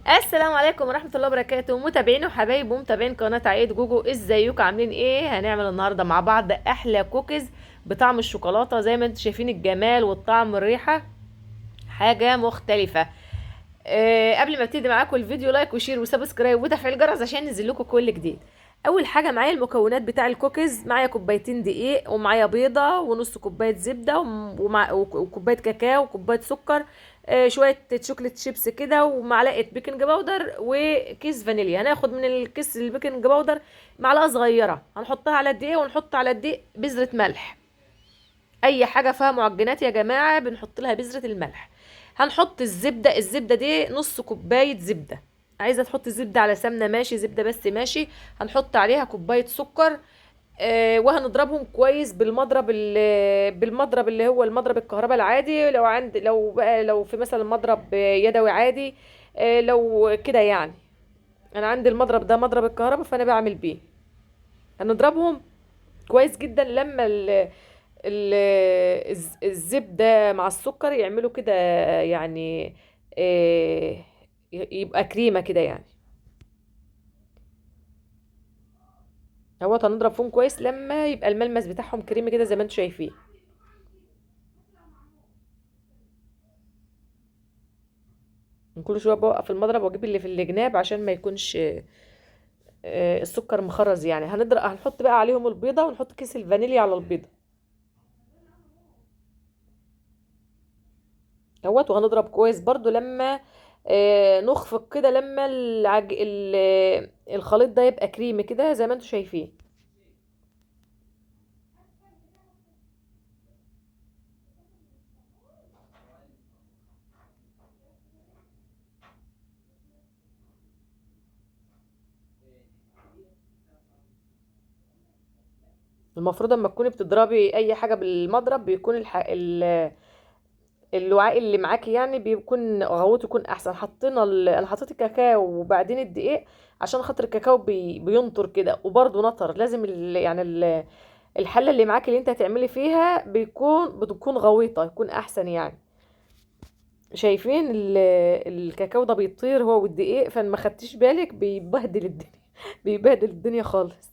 السلام عليكم ورحمة الله وبركاته، متابعين وحبايب ومتابعين قناة عيد جوجو، ازيكم؟ عاملين ايه؟ هنعمل النهاردة مع بعض احلى كوكيز بطعم الشوكولاتة. زي ما انتم شايفين الجمال والطعم والريحة حاجة مختلفة. قبل ما ابتدي معاكم الفيديو like و share و subscribe وتفعيل الجرس عشان ينزل لكم كل جديد. اول حاجة معايا المكونات بتاع الكوكيز، معايا كوبايتين دقيق ومعايا بيضة ونص كوباية زبدة وكوبايه كاكاو وكوبايه سكر، شوية chocolate chips كده ومعلقة baking powder وكيس فانيليا. هناخد من الكيس ال baking powder معلقه صغيرة هنحطها على الدقيق، ونحط على الدقيق بذرة ملح. اي حاجة فيها معجنات يا جماعة بنحط لها بذرة الملح. هنحط الزبدة، الزبدة دي نص كوباية زبدة، عايزه تحط زبدة على سمنه ماشي، زبدة بس ماشي. هنحط عليها كوباية سكر، وهنضربهم كويس بالمضرب بالمضرب اللي هو المضرب الكهرباء العادي. لو عند لو بقى لو في مثلا مضرب يدوي عادي، لو كده يعني. انا عندي المضرب ده مضرب الكهرباء فانا بعمل بيه. هنضربهم كويس جدا لما الزبدة مع السكر يعملوا كده يعني، يبقى كريمة كده يعني. اهوت هنضرب فيهم كويس لما يبقى الملمس بتاعهم كريمي كده زي ما انتم شايفين. كل شوية بوقف المضرب واجيب اللي في الجناب عشان ما يكونش السكر مخرز يعني. هنحط بقى عليهم البيضة ونحط كيس الفانيليا على البيضة اهوت، وهنضرب كويس برضو لما نخفق كده لما الخليط ده يبقى كريمي كده زي ما انتم شايفين. المفروض اما تكوني بتضربي اي حاجة بالمضرب بيكون الوعاء اللي معاكي يعني بيكون غوته يكون احسن. انا حطيت الكاكاو وبعدين الدقيق عشان خاطر الكاكاو بينطر كده، وبرده نطر. لازم الحلة اللي معاكي اللي انت هتعملي فيها بتكون غويطه يكون احسن يعني. شايفين الكاكاو ده بيطير هو والدقيق، فما خدتيش بالك بيبهدل الدنيا بيبهدل الدنيا خالص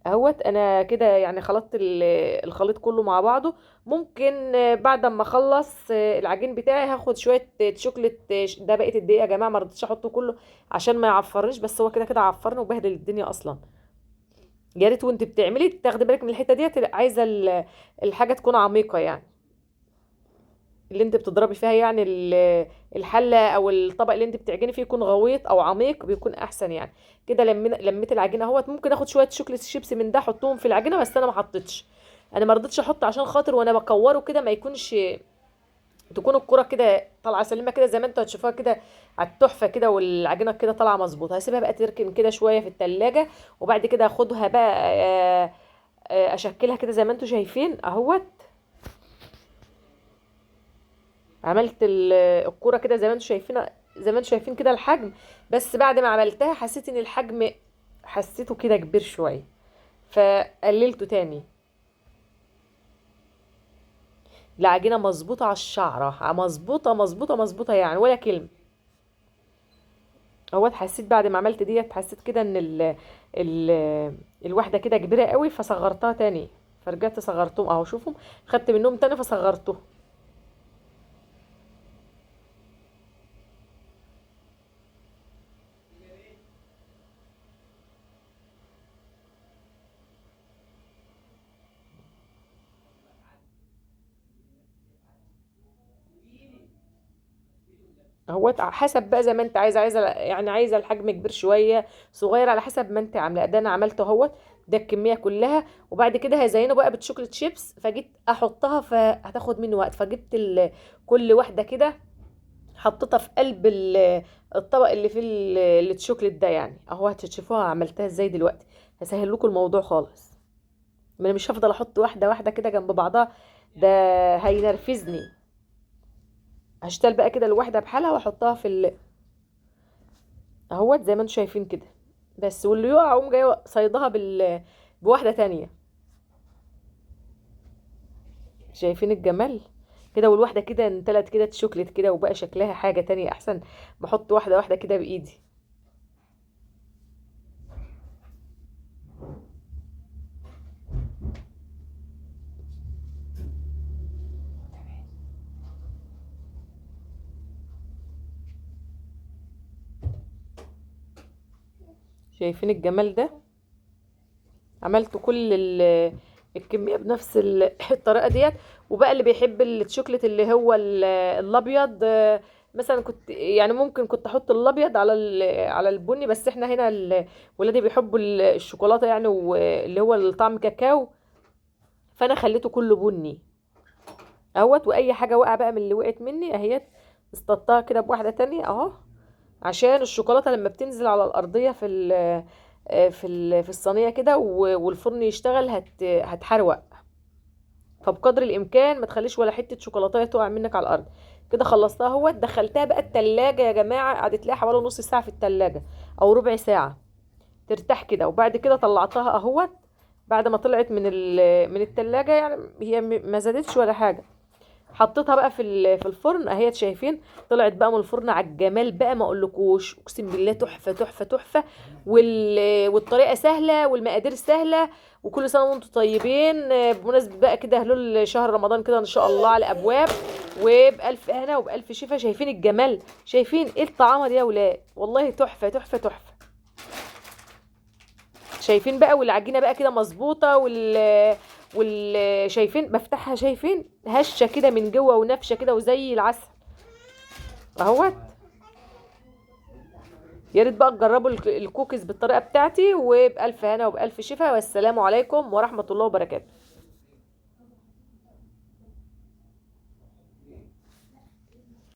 اهوت. انا كده يعني خلطت الخليط كله مع بعضه. ممكن بعد ما اخلص العجين بتاعي هاخد شوية شوكليت، ده بقية الدقيق يا جماعة، ما رضيتش احطه كله عشان ما يعفرنيش، بس هو كده كده عفرني وبهدل الدنيا اصلا. يا ريت وانت بتعملي تاخدي بالك من الحتة ديت، عايزه الحاجة تكون عميقة يعني اللي انت بتضربي فيها، يعني الحلة او الطبق اللي انت بتعجني فيه يكون غويط او عميق بيكون احسن يعني. كده لميت العجينة اهوت. ممكن اخد شوية chocolate chips من ده احطهم في العجينة، بس انا ما حطيتش، انا ما رضيتش احط عشان خاطر وانا بكوره كده ما يكونش، تكون الكره كده طالعه سليمة كده زي ما انتوا هتشوفوها كده على التحفة كده، والعجينه كده طالعه مظبوطة. هسيبها بقى تركن كده شوية في التلاجة، وبعد كده اخدها بقى، اشكلها كده زي ما انتوا شايفين اهوت. عملت الكورة كده زي ما انتوا شايفين، زي ما انتوا شايفين كده الحجم، بس بعد ما عملتها حسيت ان الحجم حسيته كده كبير شوية فقللته تاني. العجينة مظبوطة على الشعرة، مظبوطة مظبوطة مظبوطة يعني ولا كلمة اهوت. حسيت بعد ما عملت ديت حسيت كده ان الواحدة كده كبيرة قوي فصغرتها تاني، فرجعت صغرتهم اهو، شوفوا خدت منهم تاني فصغرتهم. اهوت حسب بقى زي ما انت عايزه، عايزه يعني عايزه الحجم كبير شوية صغير على حسب ما انت عاملاه. ده انا عملته اهوت، ده الكمية كلها. وبعد كده هزينة بقى بال chocolate chips، فجيت احطها فهتاخد مني وقت، فجبت كل واحدة كده حطيتها في قلب الطبق اللي فيه الشوكليت ده يعني اهو. هتشوفوها عملتها ازاي دلوقتي، هسهل لكم الموضوع خالص. ما انا مش هفضل احط واحدة واحدة كده جنب بعضها، ده هينرفزني. هشتغل بقى كده الواحدة بحالها واحطها في اهوت زي ما انتم شايفين كده بس، واللي يقع اقوم جاية صيدها بواحدة تانية. شايفين الجمال؟ كده، والواحده كده امتلت كده تشوكلت كده، وبقى شكلها حاجة تانية احسن. بحط واحدة واحدة كده بايدي. شايفين الجمال ده؟ عملت كل الكمية بنفس الطريقة ديت. وبقى اللي بيحب الشوكليت اللي هو الابيض، مثلا كنت يعني ممكن كنت احط الابيض على على البني، بس احنا هنا ولادي بيحبوا الشوكولاتة يعني، واللي هو الطعم كاكاو، فانا خليته كله بني اهوت. واي حاجة واقعه بقى من اللي وقعت مني اهيت اصطدتها كده بواحدة تانية اهو، عشان الشوكولاتة لما بتنزل على الارضية في الصينية كده والفرن يشتغل هتحروق. فبقدر الامكان ما تخليش ولا حتة شوكولاتة تقع منك على الارض كده. خلصتها اهوت، دخلتها بقى التلاجة يا جماعة، قعدت لها حوالي نص ساعة في التلاجة او ربع ساعة ترتاح كده. وبعد كده طلعتها اهوت بعد ما طلعت من التلاجة، يعني هي ما زادتش ولا حاجة. حطيتها بقى في الفرن اهيت، شايفين طلعت بقى من الفرن على الجمال بقى، ما اقولكوش اقسم بالله تحفة تحفة تحفة. والطريقة سهلة والمقادير سهلة، وكل سنة وانتم طيبين. بمناسبة بقى كده هلول شهر رمضان كده ان شاء الله على ابواب، وبالف هنا وبالف شفا. شايفين الجمال؟ شايفين ايه الطعامه دي يا ولاد؟ والله تحفة تحفة تحفة. شايفين بقى؟ والعجينه بقى كده مظبوطة، وال شايفين بفتحها، شايفين هشه كده من جوه ونفشه كده وزي العسل اهوت. يا ريت بقى تجربوا الكوكيز بالطريقة بتاعتي، وبالف هنا وبالف شفا، والسلام عليكم ورحمة الله وبركاته.